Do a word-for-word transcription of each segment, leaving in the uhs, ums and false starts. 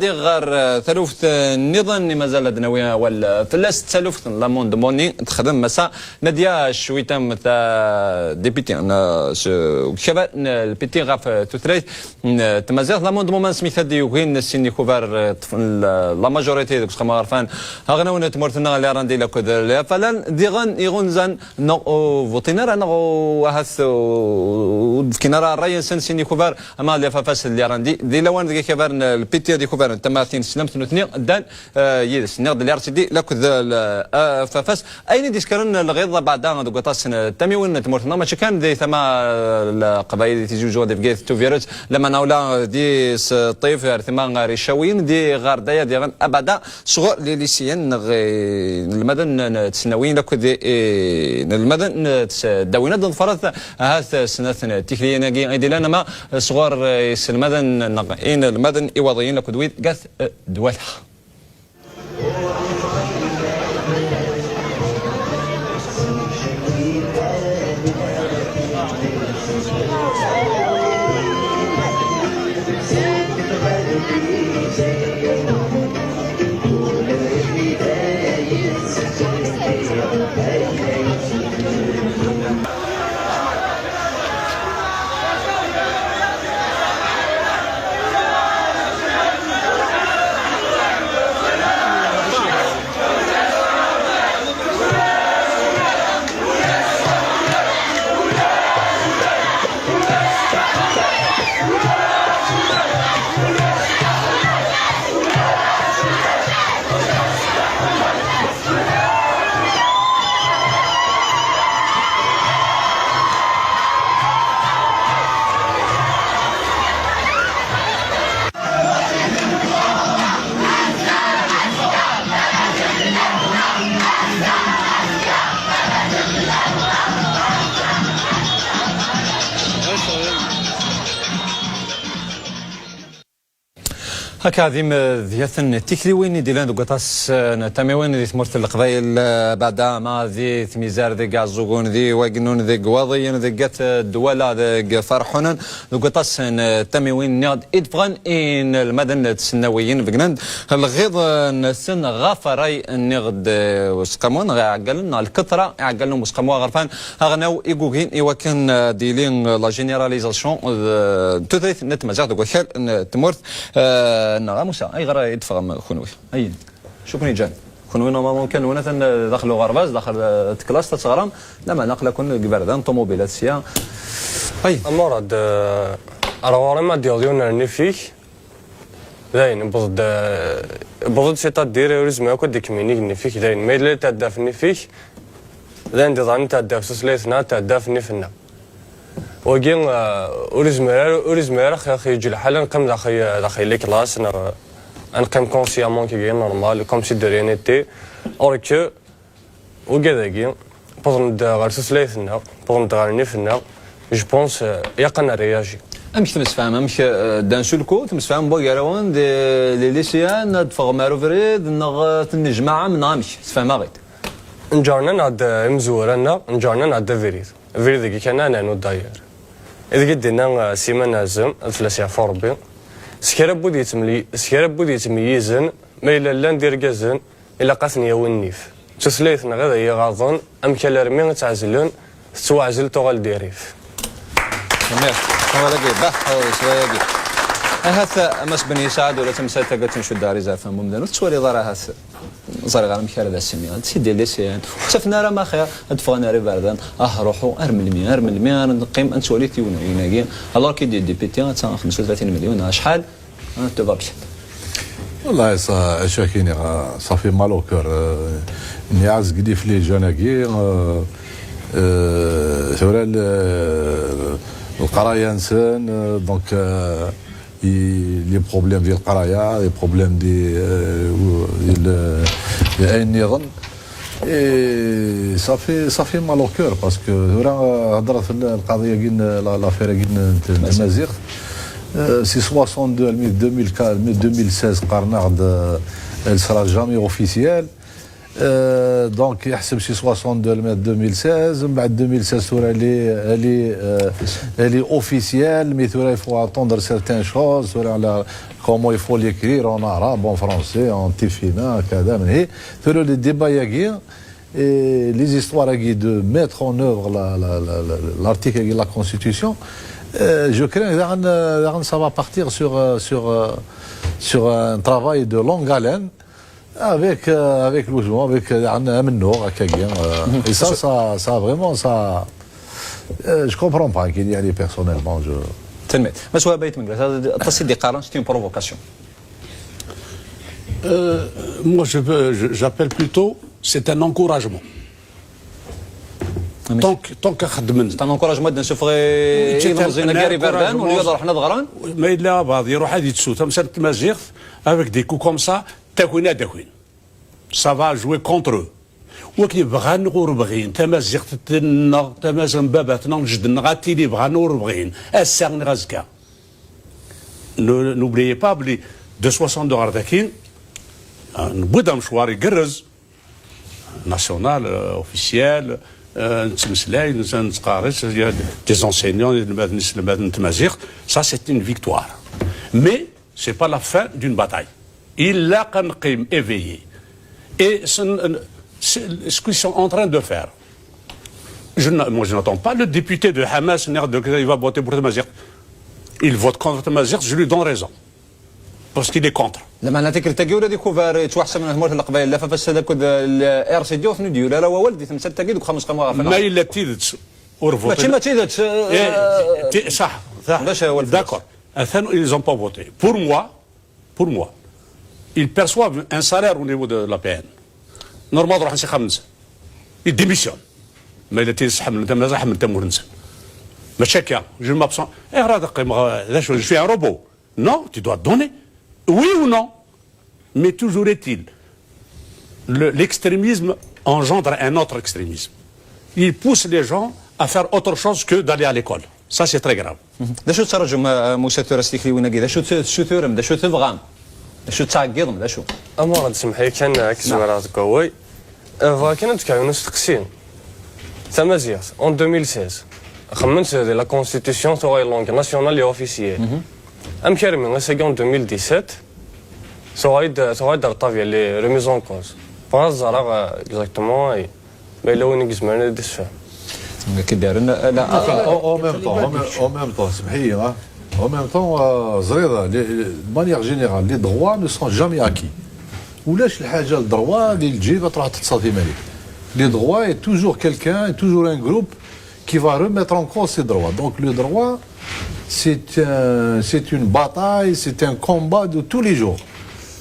Ɣer, eh, taluft, eh, nniḍen i mazal ad d-nawi awal, eh, fell-as, d taluft n Lamond Moni, texdem Massa Nadia Cwitam, ta députée n, eh, s-, ukabar n, eh, L P T ɣef, eh, tutlayt n, eh, tmaziɣt. Lamond Moni, asmi ta d-yugin sin ikubar, eh, ṭṭfen la, la majorité deg usqamu aɣerfan aɣnaw n tmurt-nneɣ, Lirandi lakked Lefalan, diɣen iɣunzan neɣ ur votin ara, neɣ ur, ahat ur, ur d-fkin ara ṛṛay-nsen sin ikubar, ama Lefafas d Lirandi, di lawan deg ikabar n L P T d ikubar n tamatin slemt nutni ddan, eh, yid-s. Nniɣ-d Lirandi lakked Lefafas. Ayen i d-iskaren lɣiḍ abeɛda deg waṭas n tamiwin n tmurt-nneɣ, mačči kan di tama, eh, Leqbayel, di Tizi Uzzu, di Bgayet, Tubiret, lameɛna ula di Sṭif, ar tama ar Icawiyen, di ɣer daya diɣen abeɛda sɣur lilisiyen neɣ, eh, inelmaden n tesnawiyin akked, eh, inelmaden n tesdawin. Ad neḍfret ahat snat n tikliyin-agi i d-ilan, ama sɣur, eh, iselmaden neɣ inelmaden iwaḍiyen akked wid gat, eh, ddwala. Akka d imedyaten n tikliwin i d-illan deg waṭas, eh, n tamiwin di tmurt n Leqbayel, eh, beɛda ma di Tmizar, deg Ɛeẓẓugen, di Wagennun, deg Waḍiyen, deg At Dwala, deg Ferḥunen, deg waṭas n tamiwin nniɣ-d i d-ffɣen inelmaden d tsennawiyin, begnen-d lɣiḍ-nsen ɣef ṛṛay nniɣ-d, eh, useqqamu neɣ iɛeggalen neɣ lkeṭra iɛeggalen n useqqamu aɣerfan aɣnaw i yugin i wakken, eh, ad yili, eh, la généralisation, eh, n tutlayt n tmaziɣt deg wakal n tmurt, eh, neɣ a Musa, ayɣer i d-teffɣem kunwi? Ayen, acu ken-iǧǧan? Kunwi normalement kan wen atan, eh, daxel uɣerbaz, daxel, eh, teklaṣt ad teɣrem, lameɛna aql-aken deg iberdan, ṭumubilat sya. Ay. A Murad, eh, ar ɣur-i ma d-yaweḍ yiwen ar nnif-ik, dayen, wweḍ-d, eh, wweḍ-d, c'est-à-dire, ur izmir akk ad d-ikemmel inig nnif-ik, dayen, ma yella yetɛedda ɣef nnif-ik, dayen, diḍan yetɛedda ɣef tutlayt-nneɣ, yetɛedda ɣef nnif-nneɣ. Wagi, eh, ur izmir ara, ur izmir ara, xi-, xi-, yeǧǧ lḥal ad neqqim daxel, daxel les classes, neɣ ad neqqim consciemment, kagi normal, comme si de rien n'était. Or que, wigad-agi, wwḍen-d ɣer tutlayt-nneɣ, wwḍen-d ɣer nnif-nneɣ, je pense, eh, ilaq ad nréagi. Amek temsefham? Amek, eh, d'un seul coup, temsefham gar-awen d les lycéens, ad d-teffɣem ar ubrid, neɣ, eh, tennejmaɛem, neɣ amek? Sefhem-aɣ-id. Nǧernen-aɣ-d, eh, imezwura-nneɣ, nǧernen-aɣ-d abrid. Abrid-agi kan ad nernu d'ailleurs. Ideg i d-yenna, eh, Siman Azem, ad fell-as yeɛfu Rebbi, s kra n wid yettemli-, s kra n wid yettmeyyizen, ma yella llan d irgazen, ilaq ad ten-yawi nnif. D tutlayt neɣ ad iyi-ɣaḍen, amek alarmi i tt-ɛezlen, tettwaɛzel tuɣal d irif. Mmi, sswayagi, bah, sswayagi. Ahat, a Mass Ben Yesɛad, ula d tamsalt-agi ad tt-ncudd ar izerfan n umdan, ur tettwaliḍ ara ahat. Ẓriɣ ara amek ara d ass-nni. Ad tt-id-yalli syan. Ur ttafen ara ma xir, ad d-ffɣen ar iberdan. Ah, ruḥu, ar melmi, ar melmi ara neqqim ad nettwali tiwnayin-agi? Alors que des députés, atta xemsa u tlatin million, acḥal? Ah, tu vas bien. Wallah, ça, acu akka i nniɣ, ça fait mal au cœur. Euh, nniɣ-as gdif les jeunes-agi, euh, euh, tura le-, leqraya-nsen, euh, donc, euh, i-, les problèmes di leqraya, les problèmes di, euh, di le-, di ayen nniḍen. Et ça fait, ça fait mal au cœur parce que tura, euh, hedret lqaḍi-agi, la-, l'affaire-agi n, n, n tmaziɣt. Euh, si soixante-deux, almi deux mille quatre, almi deux mille seize, qqaren-aɣ-d, euh, elle sera jamais officielle. Euh, donc, يحسب شي soixante-deux لمات deux mille seize, من بعد deux mille seize, ثورة اللي، اللي، euh, اللي officielle, mais ثورة il faut attendre certaines choses, ثورة على comment il faut l'écrire en arabe, en français, en tifina, كذا من هي. ثورة les débats ياكي, et les histoires ياكي de mettre en œuvre la, la, la, la, l'article de la Constitution. Euh, je crains que داغن، داغن ça va partir sur, euh, sur, euh, sur un travail de longue haleine. Avec, euh, avec le joueur, avec, euh, un, un meneur, quelqu'un, euh, et ça, ça, ça, vraiment, ça, euh, je comprends pas qu'il y a des personnellement, je... Tanemmirt. Mass Wahab Ayt Mengellat, aṭas i d-iqqaren, c'est une provocation. Euh, moi, je veux, je- j'appelle plutôt, c'est un encouragement. Tant que, tant que خدمن. C'est un encouragement ad d-nessufeɣ i- ilemẓiyen-agi ar iberdan, ur yella ruḥen ad ɣren. Ma yella abad, iruḥ ad yettu tamsalt n tmaziɣt, avec des coups comme ça, takwin ad akwin. Ça va jouer contre eux. Wakken bɣan ur bɣin, tamaziɣt-nneɣ, tamaziɣt n baba-tneɣ, n jeddi-nneɣ, ad tili bɣan ur bɣin. Ass-a neɣ azekka. Ne- N'oubliez pas, belli de soixante-deux ɣer daki, ah, newwi-d amecwar igerrez. National, euh, officiel, euh, nettmeslay, netta nettqerris, il y a des enseignants, inelmaden, iselmaden n tmaziɣt. Ça, c'est une victoire. Mais, c'est pas la fin d'une bataille. Ilaq ad neqqim éveillé. Et ce, c'est ce qu'ils sont en train de faire. Je n'a- moi, je n'attends pas le député de Hamas, ni de, il va voter pour tamaziɣt. Il vote contre tamaziɣt, je lui donne raison. Parce qu'il est contre. Lameɛna tikkelt-agi ula d ikubar yettwaḥsaben ɣer tmurt n Leqbayel, Lafaf Assad akked, eh, R C D, ur ten-id-yuli ara wawal di temsalt-agi deg uxxam n Usqamu ɣef Ma yella d tidet, ur voté. Mačči ma d tidet, eh, Eh, ti- صح, صح. Ulac awal fell-as. D'accord. Atan, ils ont pas voté. Pour moi, pour moi, ils perçoivent un salaire au niveau de l'A P N. Normal, ruḥen s ixxamen-nsen. Ils démissionnent. Ma yella d tidet ḥemmlen tamaziɣt, ḥemmlen tamurt-nsen. Mačči akka, je m'absente. Ayɣer ad qqimeɣ, d acu, je suis un robot. Non, tu dois donner. Oui ou non? Mais toujours est-il, le- l'extrémisme engendre un autre extrémisme. Il pousse les gens à faire autre chose que d'aller à l'école. Ça, c'est très grave. D acu tettraǧum, a Musa, tura s tikliwin-agi? D acu tessuturem? D acu tebɣam? D acu tettɛeggiḍem? D acu? Amur, ad d-semḥi kan, ad k-zemreɣ deg waway. Eh, bɣiɣ kan ad d-fkeɣ yiwen usteqsi. Tamaziɣt, en deux mille seize, xemmemt di la constitution, tuɣal langue nationale et officielle. Amek armi ass-agi, en deux mille dix-sept, tuɣal-d, tuɣal-d ar ṭṭabya les remises en cause? Bɣiɣ ad ẓreɣ, eh, exactement, ay, ma yella win i izemren ad d-isfehm. Ki d-irren, eh, la- Enfin, en, en même temps, en même, en même temps, سمحي لي, hein. En même temps, euh, ẓriɣ, les- les- de manière générale, les droits ne sont jamais acquis. ولاش الحاجة الدروا اللي تجي تروح تتصافي مالك. Les droits est toujours quelqu'un, est toujours un groupe qui va remettre en cause ses droits. Donc le droit, c'est un- c'est une bataille, c'est un combat de tous les jours.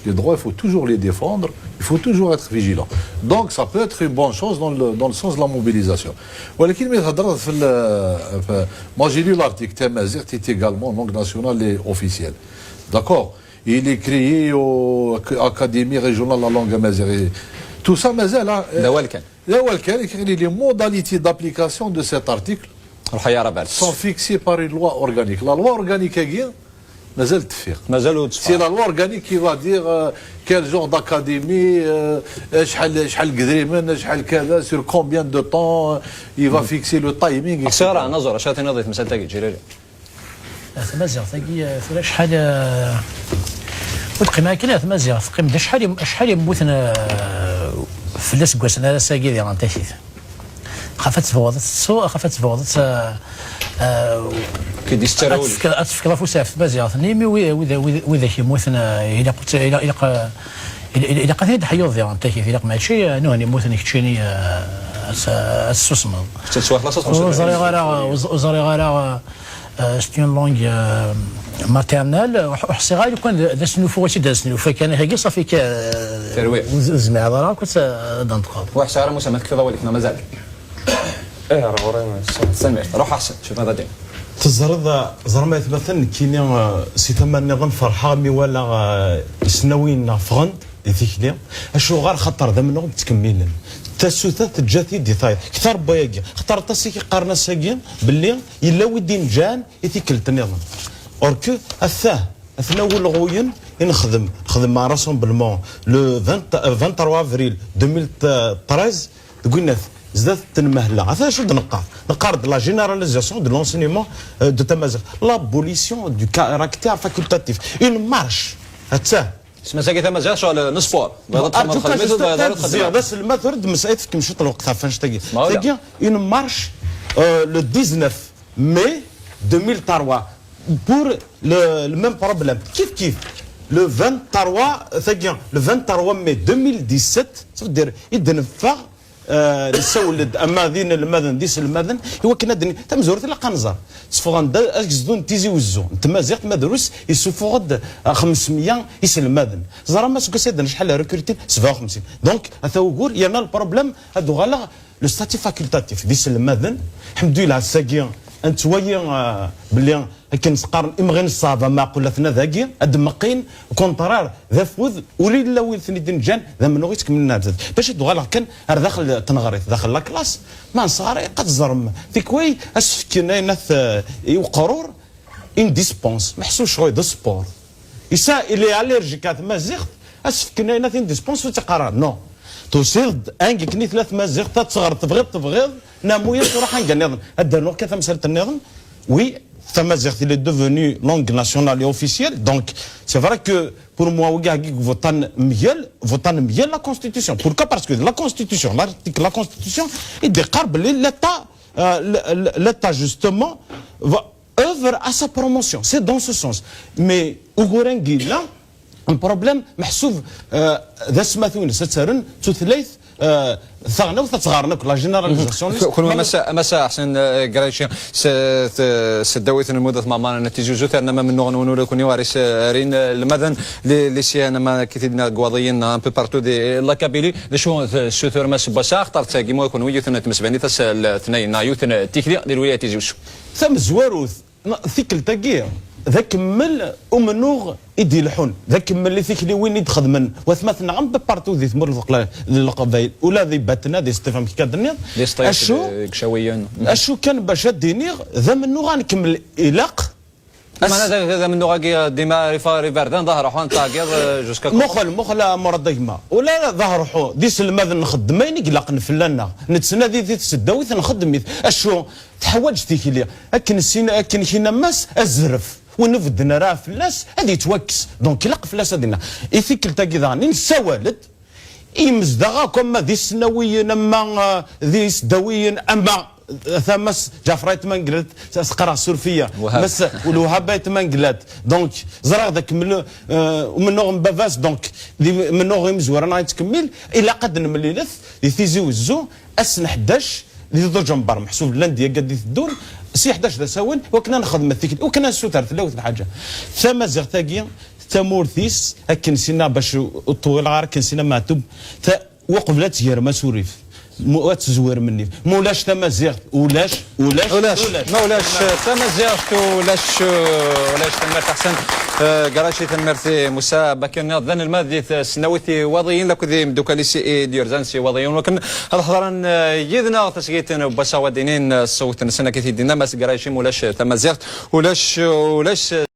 Les droits, il faut toujours les défendre, il faut toujours être vigilant. Donc ça peut être une bonne chose dans le, dans le sens de la mobilisation. ولكن ملي تهضر في ال- في- moi j'ai lu l'article, تامازيغت est également langue nationale et officielle. D'accord. Il est créé au Académie régionale de la langue amazigh. Tout ça مازال, hein. D awal kan. D awal kan, les modalités d'application de cet article Ruḥ ay arebal. Sont fixées par une loi organique. La loi organique, مازال تفيق. مازال تصفى. C'est la loi organique qui va dire, euh, quel genre d'académie, euh, شحال شحال قدريمن, شحال كذا, sur combien de temps, euh, il va fixer le timing, et cetera. Acu ara naẓur, acu ara tiniḍ di temsalt-agi, Ǧilali? Tamaziɣt-agi, eh, tura acḥal, eh, ur teqqim ara kan tamaziɣt, teqqim-d acḥal, acḥal yemmuten, eh, fell-as deg wass-n ar ass-agi diɣen takit. Xaf ad tebɣuḍ ad tettu, xaf ad tebɣuḍ ad t-, eh, eh, Ki d-yesterawel. Ad tefkeḍ, ad tefkeḍ afus ɣef tmaziɣt-nni, imi wi- wid- wid- widak yemmuten, eh, ilaq, ilaq, ilaq, eh, il- il- ilaq ad ten-id-ḥyuḍ diɣen takit, ilaq mačči, eh, nuhni mmuten keččini, eh, ad s- ad tessusmeḍ. Tettwaxlaṣ ad txuṣṣ. Ur ẓriɣ ara, ur ẓ- ur ẓriɣ ara, eh, c'est une langue, eh, maternelle. Ur ḥ- ur ḥṣiɣ ara lukan d d asnufu i tt-id-asnufa kan, hagi ṣafi ka, eh, Terwi. ur z- ur zmireḍ ara akk ad d-tneṭqeḍ. Ur ḥṣiɣ ara, Musa, ma tekfiḍ awal-ik neɣ mazal? Ih, ar ɣur-i. Tanemmirt. Ruḥ Ḥsen, شوف هذا دين. Teẓriḍ, eh, ẓer ma aytmaten, nekkini, eh, si tama nniḍen ferḥeɣ mi walaɣ, eh, isnawiyen-nneɣ ffɣen-d di tikli. Acuɣer? Xaṭer d amenɣi ttkemmilen. Tasuta teǧǧa-t-id di tayeḍ. Kter n wayagi. Xaṭer aṭas i k-iqqaren ass-agi belli yella wi d-ineǧǧɛen i tikkelt nniḍen. Or que, atah, atna wulɣuyen i nexdem, nexdem un rassemblement le vingt, euh, vingt-trois avril deux mille treize, deg winat, zdat n tenmehla. Ata acu d-neqqar? Neqqar-d la généralisation de l'enseignement, euh, de tamaziɣt, l'abolition du caractère facultatif, une marche. Atta. Smas-agi tamaziɣt, ccɣel n sport. Bɣiɣ ad txedmeḍ, xedm-it, ur tebɣiḍ ara ad txedmeḍ. D aselmad, ur d-mesɛi, tefkem ciṭ lweqt ɣef annect-agi. Tagi, une marche, euh, le dix-neuf mai deux mille trois, pour le, le même problème. Kif kif. Le vingt-trois, tagi, le vingt-trois mai deux mille dix-sept, ça veut dire, i d-neffeɣ, euh, nessawel-d ama d inelmaden, d iselmaden, i wakken ad d-, tamezwarut ilaq ad nẓer. Sfeɣen-d agezdu n Tizi Wezzu, n tmaziɣt, ma drus, yessuffuɣ-d, euh, xemsemya iselmaden. Ẓram aseggas-a d acḥal recrutin? Sebɛa u xemsin. Donc, ata ugur, yerna le problème, ad uɣaleɣ le statut facultatif d iselmaden, ḥemdullah, ass-agi, ad nettwali, euh, belli akken s-qqaren imɣi n ṣṣaba, meɛqul atna dagi, ad d-meqqin, au contraire, d afud, ur illa win ten-id-nǧan, d amennuɣ i tkemmlen ar zdat. Bac ad uɣaleɣ kan ar daxel n tneɣrit, daxel la classe, ma nesɣaray, ad teẓrem, tikway, asefken ayen at, euh, i uqrur, une dispense, meḥsub ccɣel d sport. Issa, il est allergique à tmaziɣt, asefken ayen at une dispense, ur tt-iqqar ara. Non. Tusiḍ-d, anga akken i tella tmaziɣt, ad teɣreḍ, tebɣiḍ, tebɣiḍ, neɣ muyas, ruḥ anga nniḍen. Ad d-rnuɣ kan tamsalt nniḍen. Oui, tamaziɣt, il est devenu langue nationale et officielle. Donc, c'est vrai que pour moi, wigi i votan mgal, votan mgal la Constitution. Pourquoi? Parce que la Constitution, l'article de la Constitution, il déclare que l'État, euh, l-, l-, l'État, justement, va œuvre à sa promotion. C'est dans ce sens. Mais, ugur-agi yella, un problème, meḥsub, euh, d asmatu-ines, ad taren tutlayt, euh, taɣelnawt, ad tt-ɣren akk, la généralisation. Kunwi, a Massa, a Massa Ḥsen, euh, Graci, s, s, s tdawit n Lmudat Maman n Tizi Uzzu, ternam amennuɣ-nwen ula d kunwi, ar is-, ar inelmaden, les, les lycéens, ama kif i d-nniɣ, deg Iwaḍiyen, un peu partout de la Kabylie. D acu tessuturem aseggas-a, axaṭer d tagi, ma kunwi, yiwet n tmesbanit ass n letnayen, neɣ yiwet n tikli di lwilaya n Tizi Uzzu? Tamezwarut, tikkelt-agi, d akemmel umennuɣ i d-ileḥḥun, d akemmel i tikliwin i d-xedmen watmaten-nneɣ, un peu partout di tmurt n Leqla-, n Leqbayel, ula di Batna, di Sṭif, amek akka d-tenniḍ. Di Sṭif, acu, deg Cawiyen. Acu kan bac ad d-iniɣ, d amennuɣ ad nkemmel, ilaq. Meɛna d, d, d amennuɣ-agi, dima ar ifa-, ar iberdan, d aherḥu n tagiḍ, euh, jusqu'à quand? Muqel, muqel, a Murad a gma. Ula d aherḥu, d iselmaden, nxeddem ayen i ilaqen fell-aneɣ. Nettnadi di tesdawit, nxeddem-it. Acu, teḥwaǧ tikli. Akken sin, akken kina mass, azref. Win ur bedden ara fell-as, ad yettwakkes. Donc, ilaq fell-as ad yenna. I tikkelt-agi daɣen, i nessawal-d, imezdaɣ akk, ama d isnawiyen, ama, euh, d isdawiyen, ama, euh, tama s Ǧaɛfer Ayt Mengellat, s-, s-, qqareɣ surfiya. Wahab. Mass Lwahab Ayt Mengellat. Donc, ẓriɣ d akemmel, euh, umennuɣ n baba-s, donc, d imennuɣ imezwura neɣ yettkemmil, ilaq ad nemlilet di Tizi Wezzu, ass n ḥdac, di Ḍuǧember, meḥsub lundi-agi ad d-iteddun, si ḥdac d asawen, wakken ad nxedmet tikli, wakken ad nessuter tlawt lḥaǧa. Tamaziɣt-agi, tamurt-is, akken sinna bac ur ṭṭuwileɣ ara, akken sinna Meɛtub, ta-, uqbel ad tgerm asurif, mu-, ad tezwirem nnif. Ma ulac tamaziɣt, ulac, ulac, ulac. Ulac, ma ulac, eh, tamaziɣt, ulac, eh, ulac. Tanemmirt a Ḥsen. Eh, Garaci, tanemmirt i Musa Bakir, d anelmad di tesnawit Iwaḍiyen, akked imeddukal-is i d-yerzan s Iwaḍiyen, wakken ad ḥeḍren, eh, yid-neɣ tasgilt n wass-a, wa d-inin, eh, ṣṣut-nsen, akka i t-id-yenna Mass Garaci, ma ulac tamaziɣt, ulac, ulac.